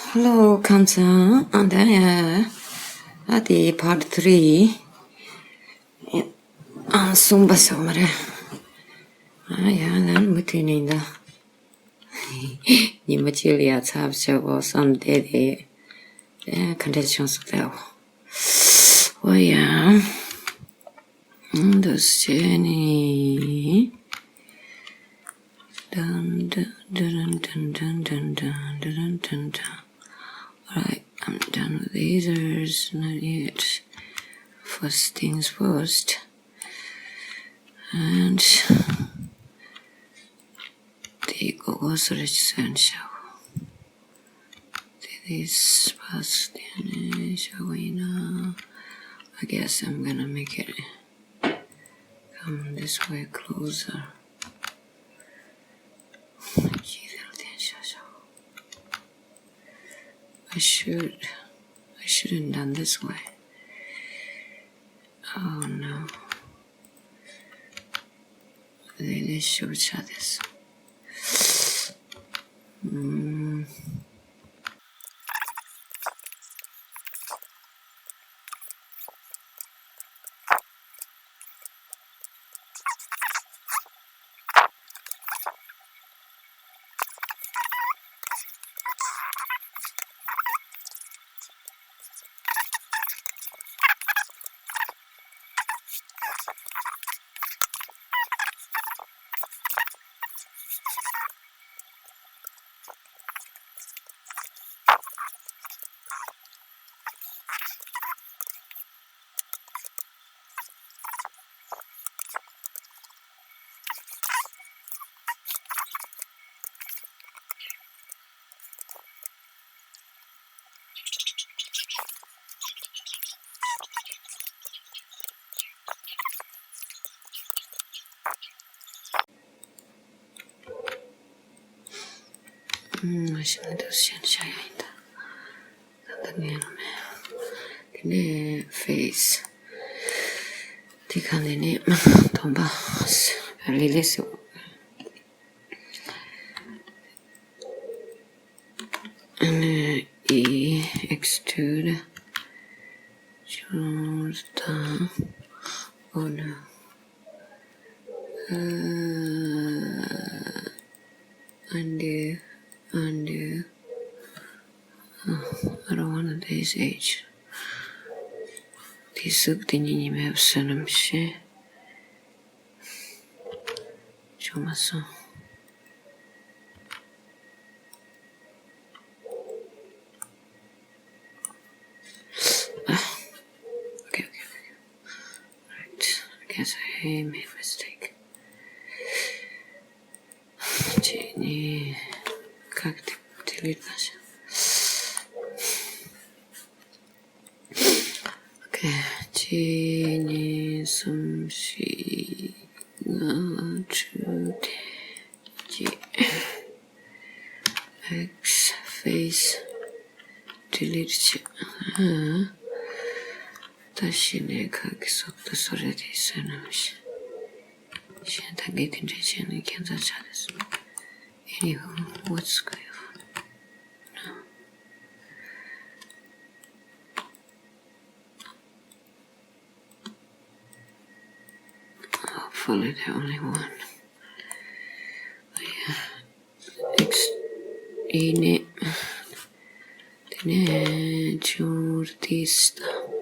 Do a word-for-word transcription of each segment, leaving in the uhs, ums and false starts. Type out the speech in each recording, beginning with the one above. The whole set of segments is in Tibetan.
Hello, ཁམས་བཟང་། ཨ་ད་ཡ། ཨ་དེ་part three. ཨ་གསུམ་པ་སོང་མ་རེད། ཨ་ཡ་ལན་མུ་མཐུད་ནས་ད། ཉི་མ་གཅིག་ལ་ཡ་ཚབ་བྱ་དགོས་བསམ་བསྡད་དེ། ཨ་ག་འདྲ་བྱུང་སོང་ད། འོ་ཡ། འདུག་བྱས་ནས། Dun, dun, dun, dun, dun, dun, dun, dun, dun, dun, dun. All right, I'm done with these. There's not yet. First things first. And the goggles are essential. This past, I guess I'm gonna make it come this way closer. I should, I shouldn't done this way. Oh no. Really should try this. Mm. ཨུམ། ཞིམ་ནི་འདུག་ཞེས་བཤད་ཡ་ཡིན་ད། ད་ལྟ་ངས་རུ་མེད། དེ་ནས་face། དེ་ག་ནས་ནི་གདོང་པ་ལི་ལི་སི། ཨ་ནི་ཨི་extrude ཅུང་ཙམ། Oh no. Undo, undo. I don't want this edge. དེ་ཟུག་དེ་གཉིས་གཉིས་མེད་བསོད་ནམས་ཤེས། བྱུང་མ་སོང་། Okay, okay, okay. Right. I guess I made a mistake. ཅི་ནི་ཁག་དེ་delete་བྱ། Okay, གཅིག་གཉིས་གསུམ་བཞི་ལྔ་དྲུག་བརྒྱད། X face delete་བྱས། ཨ། ད་གཞི་ནས་ཁ་གི་སོག་ཏུ་སོ་རེ་རེ་བཟོས་ན་མི་ཤེས། གཞན་དག་གིས་དེ་འདྲ་བྱས་ན་ཁྱད་མཚར་ཆགས་ཏེ་སོང་། Anywho, what's going on? Hopefully the only one. Oh, yeah. X ཡིན་ནི། དེ་ནས་ཅུར་ཏིས་དང་།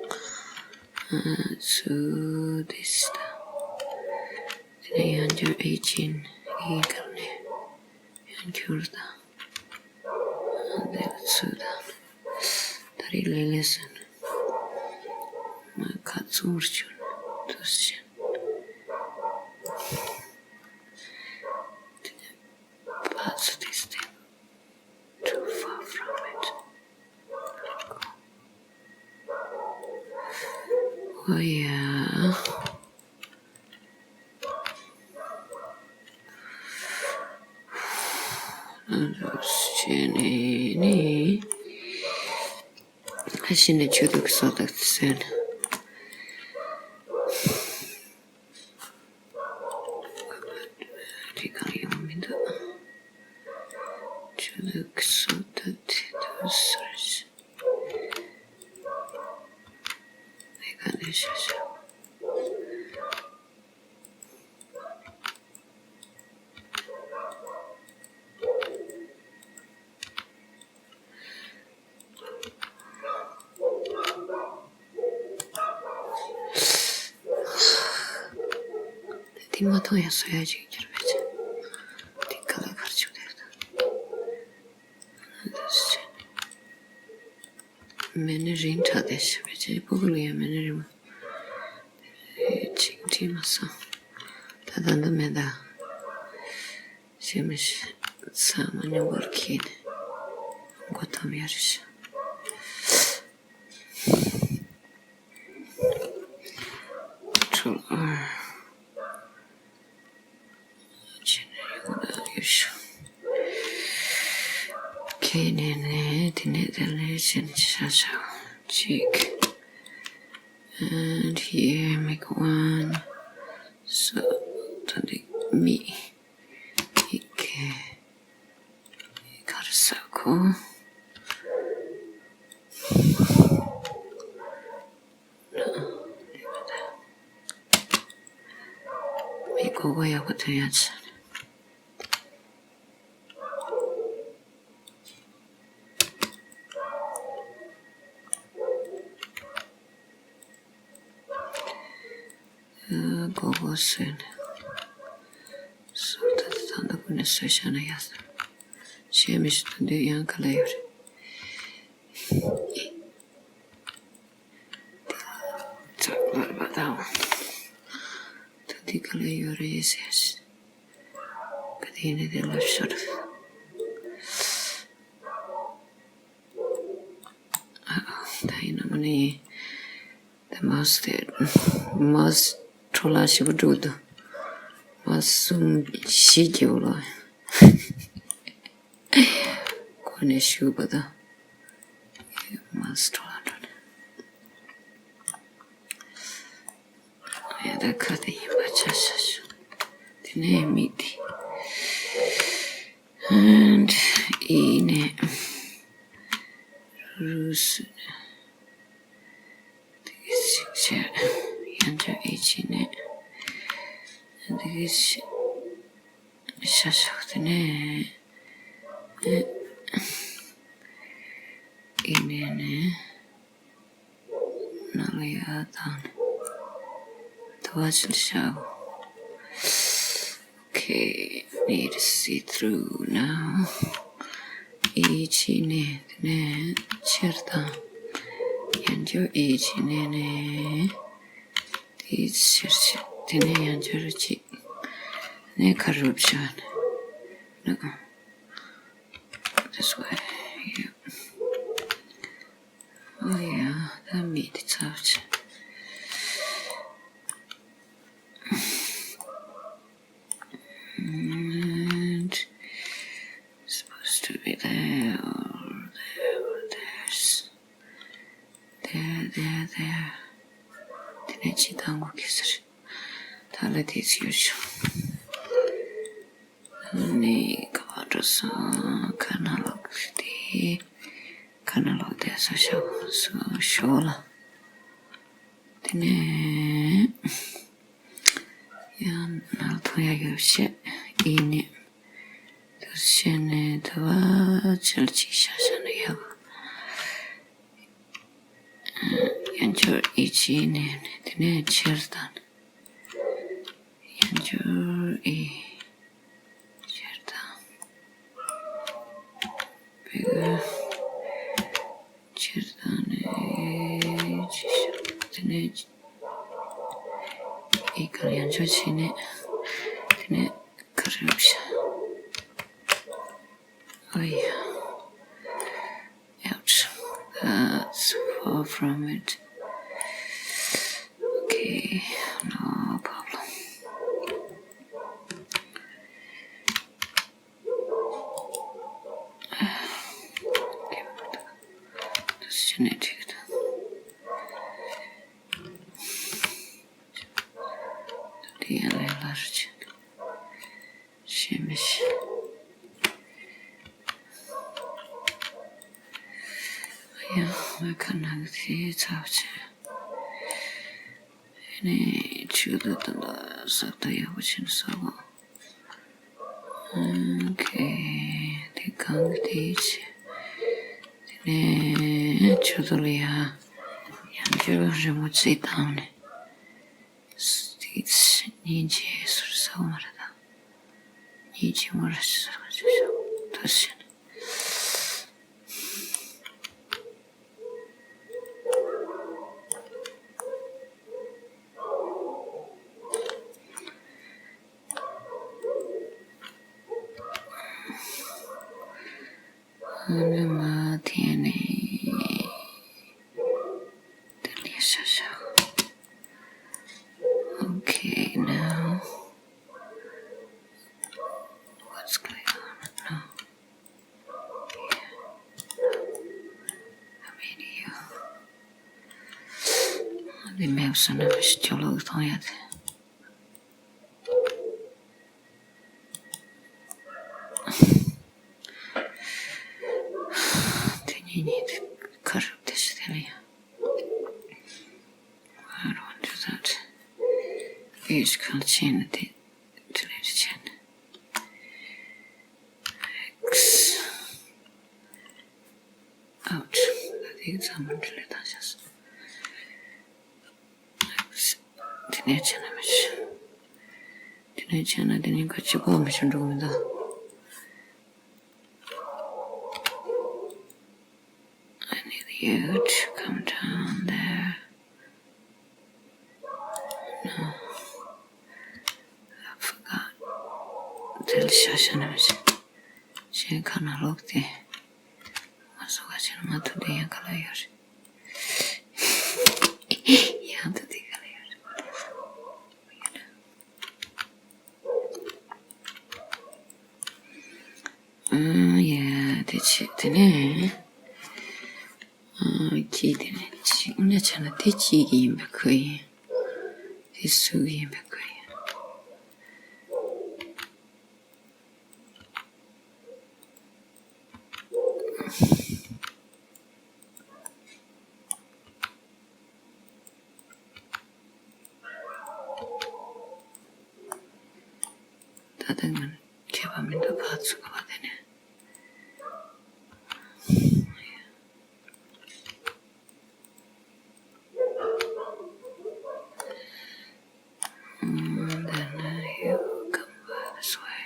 ཨ། ཚུར་ཏིས་དང་། དེ་ནས་ཡང་བསྐྱར་ཨེ་ཅིན་ཨི་གར་ནས་ཡང་བསྐྱར་དང་། འདི་ཚོ་དང་། ད་རེས་ལས་ལས་ཟིན། ང་ཁ་ཚུར་བྱུང་དུས་ཕར་ཚུར་དེ་སྟེ། Too far from it. Oh yeah. ཨ་ནི་ནི། ཨ་ཤི་ནི་ཆུ་དུག་སོ་དག་ཚན། རི་གང་ཡོང་མི་འདུག་ཆུ་དུག་སོ་དག་ཚན། སོ་རེད། ཨེ་ག་ནས་ཤ་ཤ། དེ་མ་མཐོང་ཡང་སོ་ཡ་ཅིག་གྱུར་པའི་ཚེ། དེ་ག་ལ་གར་ཆུག་དེར་དང་། མེ་ནི་རིང་དྲགས་ཏེ་ཞེས་པའི་ཚེ། སྤུ་གུ་ལ་ཡང་མེ་ནི་རིང་མོ་ཅིག་བྲིས་མ་སོང་། ད་ད་འདི་མེད་ད། ཞེས་མི་ཤེས། ཚང་མ་སྙོམས་པོར་འཁྱེར་ནས་མགོ་འཐོམ་ཡ་རེ་བྱ། ཁྲོ་ཨ། ཁྱེར་ནས་ཡོང་ན་ཡོད་ཤག་ཁྱེར་ནས་ནས་དེ་ནས་དེ་ལས་ཕྱིན་ཆ་ཆ་གཅིག And here make one. So, ད་འདི་མི། ཨི་ཀེ། གར་ས་ཁོ། མི་གོ་གོ་ཡག་པོ་ཐོན་ཡ་ཆེ། གོ་གོ་སོན། སོ་ད་ད་ད་ད་ཀུན་ནས་སོ་ཤ་ན་ཡ་ས། ཤེས་མི་ཤེས་ད་འདི་ཡང་ག་ལ་ཡོད་རེད། ཙག་ལ་བ་དང་། ད་འདི་ག་ལ་ཡོད་རེད་ཟེར། ག་དེ་ཡིན་ནས་དེ་ལ་ཤོར། ད་ཡིན་ན་མ་ནི། ད་མའོ་སི་དེ། མའོ་སི་འཕྲོ་བརླག་ཞེ་པོ་འགྲོ་འདུག་མའོ་སི་གསུམ་བཞི་སྐྱེ་བོ་ལ། ཁོ་ནས་ཞུ་བ་དང་། མའོ་སི་འཕྲོ་བརླག་འགྲོ་ནས། ཡ་ད་ཁ་དེ་ཡིན་པ་ཆ་ཤ་ཤ། དེ་ནས་མིག་དེ། And ཨི་ནས། རུ་སུ་ནས། དེ་གི་ཞིག་བྱས། ཡང་བསྐྱར་ཨི་ཅི་ནས། དེ་གི་ཞིག་ཤ་ཤ་དེ་ནས། ཨི་ནས་ནས། ནང་ལ་ཡར་བཏང་ནས། དུ་བ་ཅིག་བཞག Okay, need to see through now. ཨི་ཅི་ནས་དེ་ནས་ཕྱིར་བཏང་། ཡང་བསྐྱར་ཨི་ཅི་ནས་ནས། དེ་ཕྱིར་ཕྱིར་དེ་ནས་ཡང་བསྐྱར་གཅིག་ནས་ཁ་རུབ་བཞག་ནས། This way. Yeah. Oh yeah, that made it out. And it's supposed to be there or there or there's there, there, there. དེ་ནས་ཅི་དང་གོ་གེ་ཟེར། ད་ལ་དེ་ཚོ་ཡོད་ཤག་ནི་ག་བ་འགྲོ་སོང་། ཁ་ན་ལོག་དེ། ཁ་ན་ལོག་དེ་སོ་ཤོག་སོ་ཤོག་ལ། དེ་ནས་ཡང་ནང་ཐོང་ཡ་ཡོད་བཤད་ཡིན་ནི། དུ་བཤད་ནས་དུ་བ་ཆལ་ཅིག་ཤ་ཤ་ན་ཡག་ཡང་ཅོར་ཨི་ཅི་ནས་དེ་ནས་ཕྱིར་དང་། ཡང་ཅོར་ཨི། ཕྱིར་དང་། བེ་ག་ཕྱིར་དང་ནས་ཅི་ཤོག་དེ་ནས་ཨི་གར་ཡང་ཅོར་ཕྱི་ནས་དེ་ནས་གར་རུབ་ཤ། Oh yeah. Ouch. That's far from it. Okay, no problem. Okay. That's genetic. The allergy. ཤེས་མི་ཤེས། ཡང་ཁ་ནང་གི་དེ་ཚབ་ཆེ། ཨ་ནི་ཆུ་དུ་དུ་ལ་ཟག་ཐོ་ཡག་པོ་ཆེན་ཟོག་གོ། ཨོ་ཁེ། དེ་གང་གི་དེ་ཆེ། དེ་ནས་ཆུ་དུ་ལ་ཡ་ཡང་ཆུ་རི་མོ་ཚིག་བཏང་ནས། སྟིགས་སྙིང་རྗེ་ཟུར་ཟ་བ་མ་རེད་ད། སྙིང་རྗེ་མོ་ར་ཟུར་ཟ་བ་ཟུར་ཟ་བ་ད་ཟེར་ན། ཨ་ནི་མ་དེ་ནས་དེ་ནས་ཤ་ཤ། Okay, now what's going on now? I mean, you. འདི་མེད་སོང་ན་ཞིག་ཅོ་ལོག་གཏོང་ཡ་དེ། དེ་གཉིས་གཉིས་དེ་ཁ་རུབ་དེ་ཞིག་དེ་ལ་ཡ། I don't want to do that. Age card chain དེ་delete chain. X. Ouch. ད་དེ་ཚང་མ་delete བཏང་ཤག་དེ་ནས་བྱས་ན་མི་ཤེས། དེ་ནས་བྱས་ན་དེ་ནས་ཁ་ཕྱི་གོ་མི་ཤེས་འགྲོ་གི་མི་འདུག I need you to come down there. No. I forgot. དེ་ལ་ཤ་ཤ་ན་མི་ཤེས། ཞེས་ཁ་ན་ལོག་སྟེ། ང་སོ་ག་ཕྱིར་མ་ཐུབ་དེ་ཡང་ག་ལ་ཡོད་རེད། ཡང་དུ་དེ་ག་ལ་ཡོད་རེད། ཨ་ཡ་དེ་ཆེ་དེ་ནས་ཨ་ཀི་དེ་ནས་ཅི་ཨུ་ན་ཆ་ན་དེ་གཅིག་གི་ཡིན་པའི་ཁུལ་ཡིན། དེ་སུ་གི་ཡིན་པའི་ཁུལ་ཡིན། ད་ལྟ་ང་མཁས་པ་མི་འདུག་ཕར་ཚུར་ག་པར་བསྡད་ནས། And then uh, you come this way.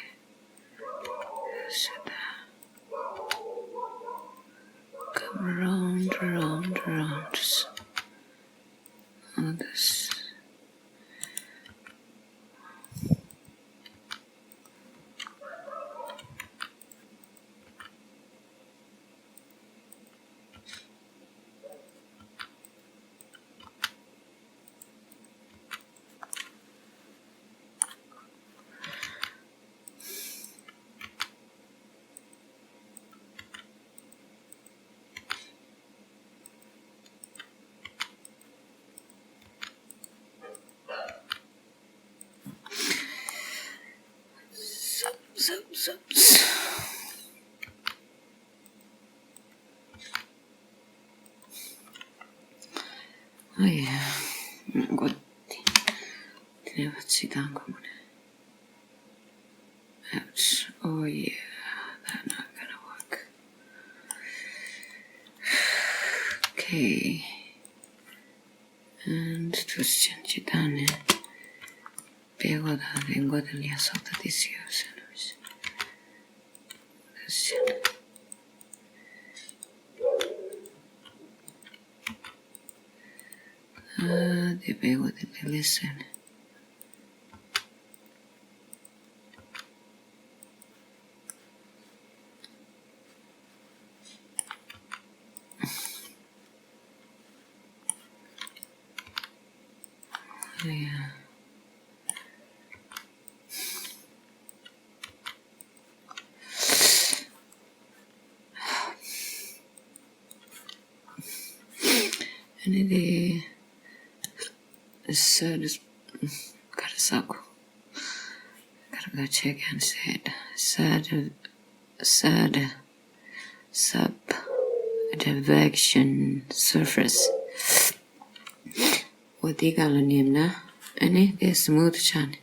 Sit down. Come around, around, around. And this. Zup, zup, zup. Oh yeah. Good. Did I ever sit down? Ouch. Oh yeah. That's not gonna work. Okay. And to change it down. Pego da vengo de lia sota di sia se no. Ah, de pego de listen. Yeah. And it is sad. Karasaku. Karaga check and said sad, sad, sub. convection surface འོ་དེའི་སྒང་ལ་ནེམ་ན་ཨ་ནི་དེ་smooth ཆགས་ནས།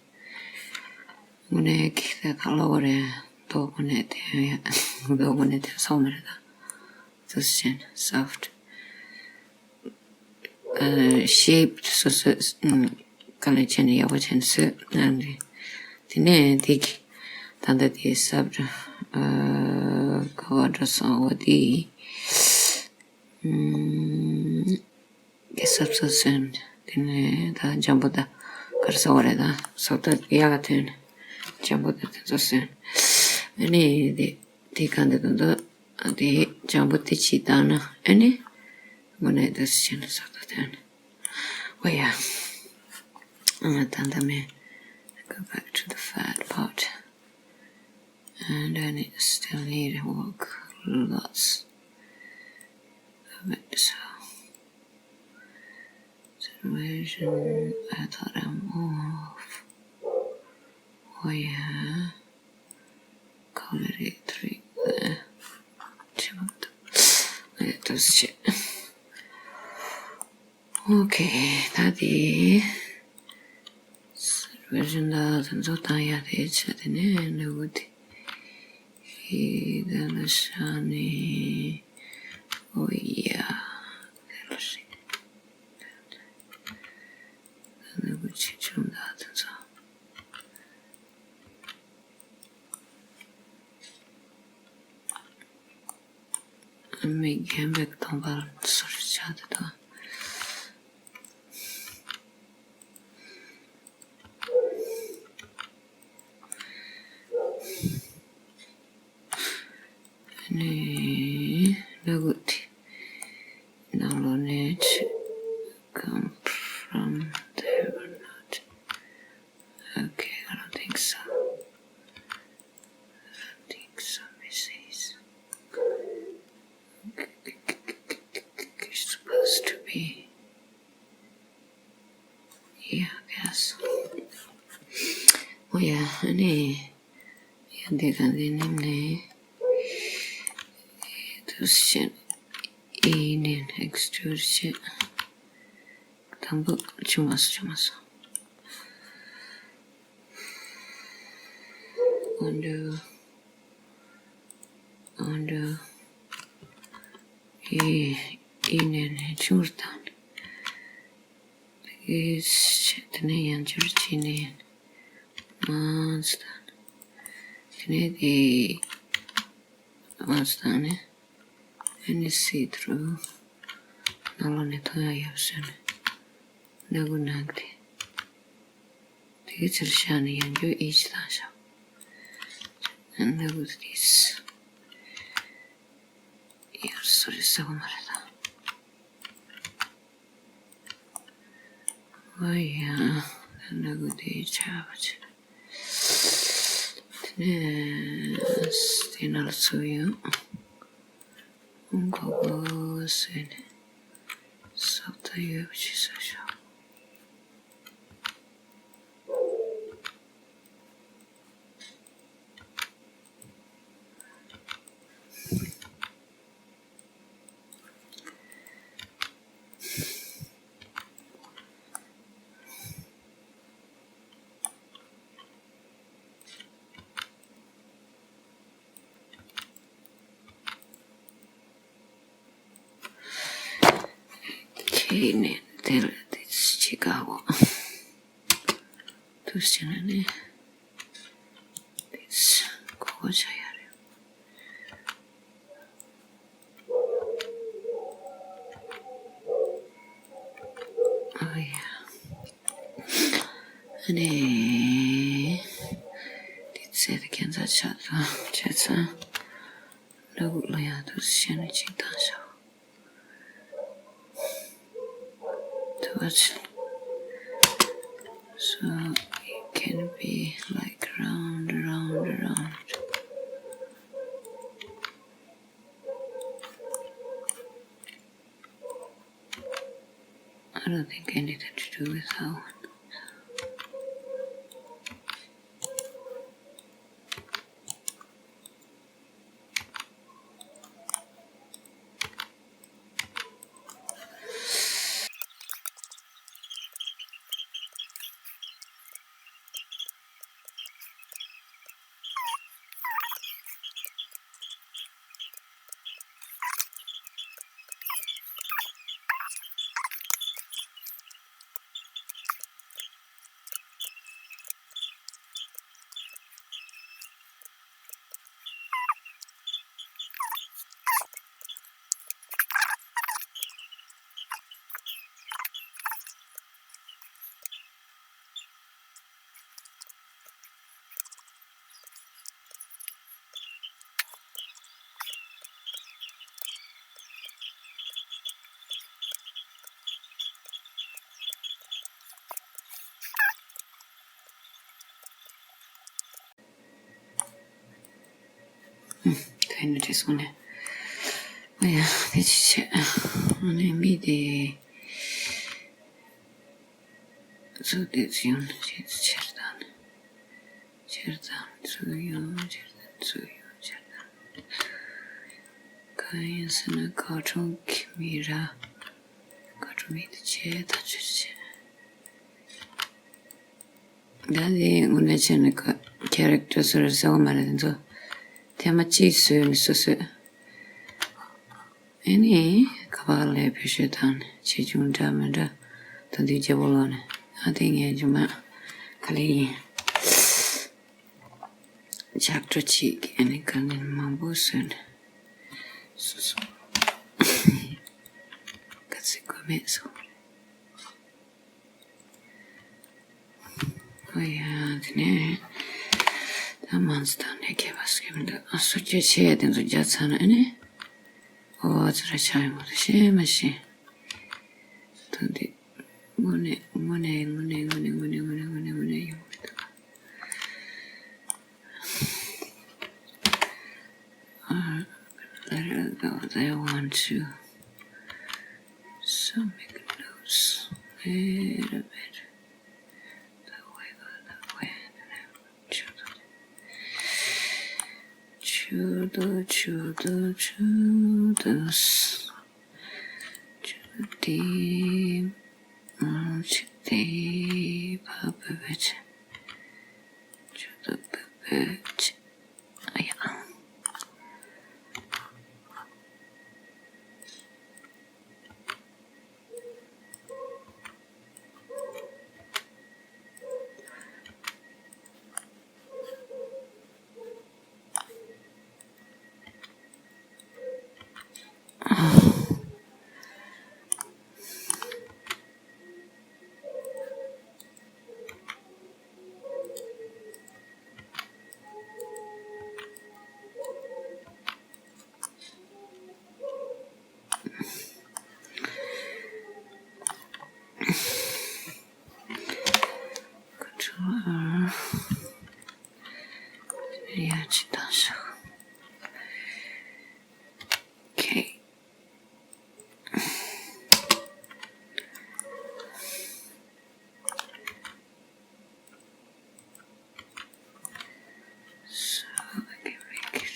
དངོས་གནས་ཀྱི་དེ་ཁ་ལོ་བ་རེད། ཏོག་དངོས་གནས་དེ་ཡ་ཏོག་དངོས་གནས་དེ་སོང་མ་རེད་ད། This chin soft. Shape སོ་སོ་ག་ལེར་བྱས་ནས་ཡག་པོ་བྱས་ནས་བཟོས། དེ་ནས་དེ་གི་ད་ལྟ་དེ་སབ་ཀ་བ་འགྲོ་སོང་བ་དེ་གི་སབ་སོ་སོན། དེ་ནས་ད་འཇམ་པོ་ད་གར་ས་བ་རེད་ད། སོབ་ད་ཡག་ག་ཐོན་འཇམ་པོ་ད་དེ་ཚོ་སོན། ཨ་ནི་དེ་དེ་ག་འདི་ད་ད་དེ་འཇམ་པོ་དེ་ཅི་བཏང་ན་ཨ་ནི་དངོས་གནས་དེ་སུ་ཤེས་ན་སོབ་ད་ཐོན། Oh yeah. ད་ད་མེད། Go back to the fat part. And I need, still need work lots. So situation, I thought I'm off. Oh yeah. Call it a three. Let us check. Okay, ད་དེ་version ད་དེ་ཚོ་བཏང་ཡ་རེད། ཆ་དེ་ནས་ནུ་བོ་དེ་ཧི་ད་ལ་ཤ་ནི། Oh yeah. དེ་ལ་ཤི་ནུ་བོ་ཆེ་ཆུང་ད་དེ་ཚོ། མི་རྒན་པའི་གདོང་པར་སོར་ཆགས་དེ་དང་། ནི་ལ་གུ་ཏི་ནང་ལོགས་ནས་come from there or not. Okay, I don't think so. I think some misses. It's supposed to be. Yeah, I guess. Oh yeah, ཨ་ནི་ཡང་འདི་ག་འདི་ནི་ནི་དུ་ཤན་ཨི་ནི་extrude ཤན་དང་པོ་བྱུང་མ་སོང་བྱུང་མ་སོང་། Undo. Undo. ཨི་ཨི་ནས་ནས་ཆུང་རུ་བཏང་། ཨིས་དེ་ནས་ཡང་བསྐྱར་བྱས་ནས་མང་ཙམ་བཏང་། དེ་ནས་དེ་མང་ཙམ་བཏང་ནས། ཨ་ནི་see through ནང་ལོགས་ནས་མཐོང་ཡག་ཡོད་ཟེར་ནས་སྣ་ཁུག་ནང་གི་དེ་གི་ཚུར་བཞག་ནས་ཡང་བསྐྱར་ཨི་ཅི་བཏང་བཞག་སྣ་ཁུག་དེ་ཡར་སོ་རེ་ཟ་གི་མ་རེད་ད། ཨོ་ཡ། ད་ནག་པོ་དེ་ཆགས་པ་བྱས། དེ་ནས་དེ་ནང་ལ་ཚུར་ཡོང་། གོ་གོ་ཟེར་ནས་སོབ་ད་ཡོད་པ་ཅིག་བཟོས་ཤོག་ཁྱེད་ནས་དེ་ལ་དེ་ཅི་དགའ་བོ། དུ་ཕྱི་ན་ནས་དེ་གོ་བོ་བྱ་ཡ་རེད། ཨ་ཡ། ཨ་ནི། དེ་ཚེ་དེ་ཁྱད་མཚར་ཆགས་དང་བྱས་ཙང་། ལ་གུ་ལ་ཡང་དུ་ཕྱི་ན་ཅིག་བཏང་ཤོག Too much. So it can be like round, round, round. I don't think anything to do with that one. ཕན་ནི་བྲིས་སོང་ནས། ཨ་ཡ་དེ་ཅི་བྱེད། ཨ་ནི་མི་དེ་ཚོ་དེ་ཚོ་ཡོང་ནས་བྱེད་ཆེར་དང་ནས། ཆེར་དང་ཚུར་ཡོང་། ཆེར་དང་ཚུར་ཡོང་། ཆེར་དང་། གང་ཡིན་ཟེར་ན་ཁ་གྲོང་གི་མི་ར། ཁ་གྲོང་མི་དེ་བྱེད་ད་ཆེར་བྱེད། ད་དེ་དངོས་གནས་བྱས་ན་ཁ་ཁེ་རེག་ཊར་སུ་རེད་ཟེར་བ་མ་རེད། དེ་ཚོ་ཐེངས་མ་གཅིག་བཟོས་ནས་སོ་སོས། ཨེ་ནི་ཁ་པར་ལ་བེད་སྤྱོད་བཏང་ནས་ཆེ་ཆུང་འདྲ་མི་འདྲ་ད་དུས་རྒྱལ་པོ་ལོག་ནས། ཨ་དེ་ངས་ཇི་མ་ག་ལེ་ཡིན། ཇག་སྒྲོ་གཅིག་ཨེ་ནི་དཀའ་ངལ་མང་པོ་བཟོས་ནས་སོ་སོ་ག་ཚོད་དགོས་མེད་སོང་། ཨོ་ཡ། དེ་ནས་ད་མང་ཚོ་དང་ནས་ཁྱད་པར་སྐྱེ་མི་འདུག་ཨ་སོ་སྐྱེ་ཆེ་ཡ་དེ་ཚོ་རྒྱ་ཚ་ན་ཨེ་ནས་ཨོ་ཙི་ར་ཆ་ཡོང་གི་འདུག་ཤེས་མ་ཤེས། ད་འདི་དངོས་གནས་དངོས་གནས་དངོས་གནས་དངོས་གནས་དངོས་གནས་དངོས་གནས་དངོས་གནས་ཡོང་གི་འདུག་ཨ། Let it go. They want to. So make a noise. Little bit. That way, go that way. Chudo, chudo, chudo. Chudi. Chudi. Papa, bitch. Chudo, bitch. ཨ་ཡ། Control R. ཡ་ཅི་བཏང་ཤག Okay. So I can make it.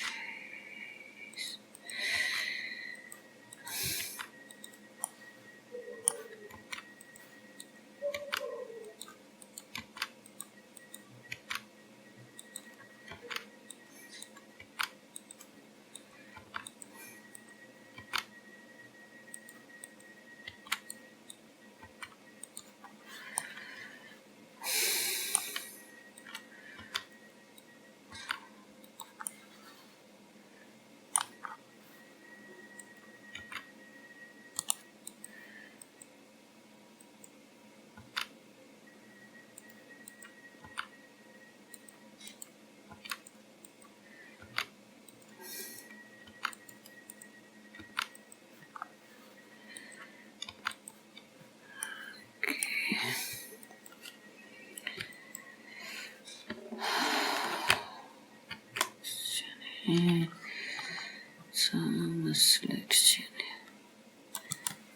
ཚང་མ་སེ་ལེག་བྱས་ནས།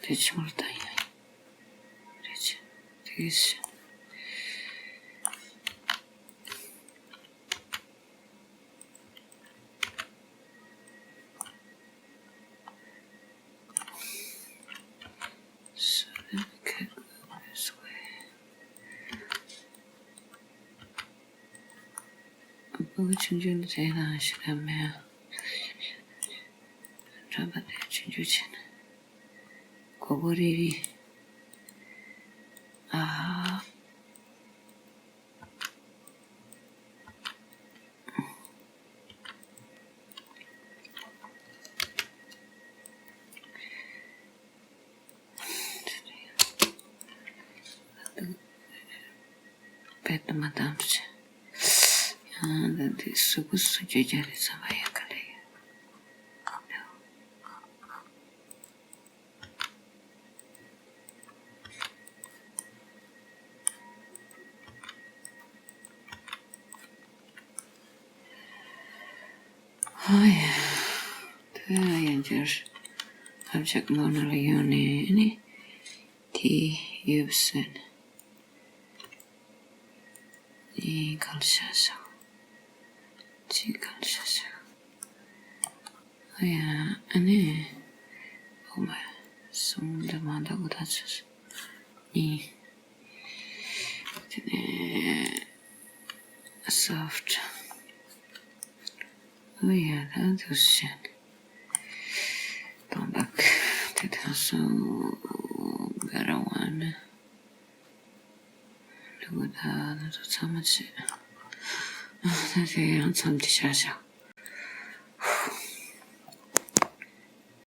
དེ་ཕྱི་མར་ད་ཡ་ཡིན། རེད་ཆེ། དེ་ཕྱི། So then I can go this way. ཨ་ཕོ་ཆུང་ཆུང་དེ་ལ་ཞིག་ལ་མེད། འགྲམ་པ་དེ་ཆུང་ཆུང་བྱས་ན། གོ་གོ་རི་རི། ཨ། པད་མ་དང་བྱས། ཡང་ད་འདི་གཟུགས་པོ་སུ་བཅོས་རྒྱག་རེད་བསམ་པ་ཡང་ག་ལེ་ཡོད། ཧོ་ཡ། ཡང་བསྐྱར་ལྷབ་ཆག་མོ་ན་ལ་ཡོང་ནས་ནི་དེ་ཡོད་ཟེར་ནས་ནི་གལ་ཤ་ཤ་ཅི་གལ་ཤ་ཤ་ཨ་ཡ་ཨ་ནི་ཨོ་མ་སུམ་འདི་མ་འདག་གོ་ད་ཆུ་ནི་དེ་ནས་soft ཨ་ཡ་ད་འདུག་བྱས་དང་བག་དེ་དང་སོ་ག་ར་བ་ནི་འདུག་གོ་ད་ང་ཚོ་ཚང་མ་བྱས་ཨ་ད་དེ་ཡང་མཚམས་དེ་བཞག་བཞག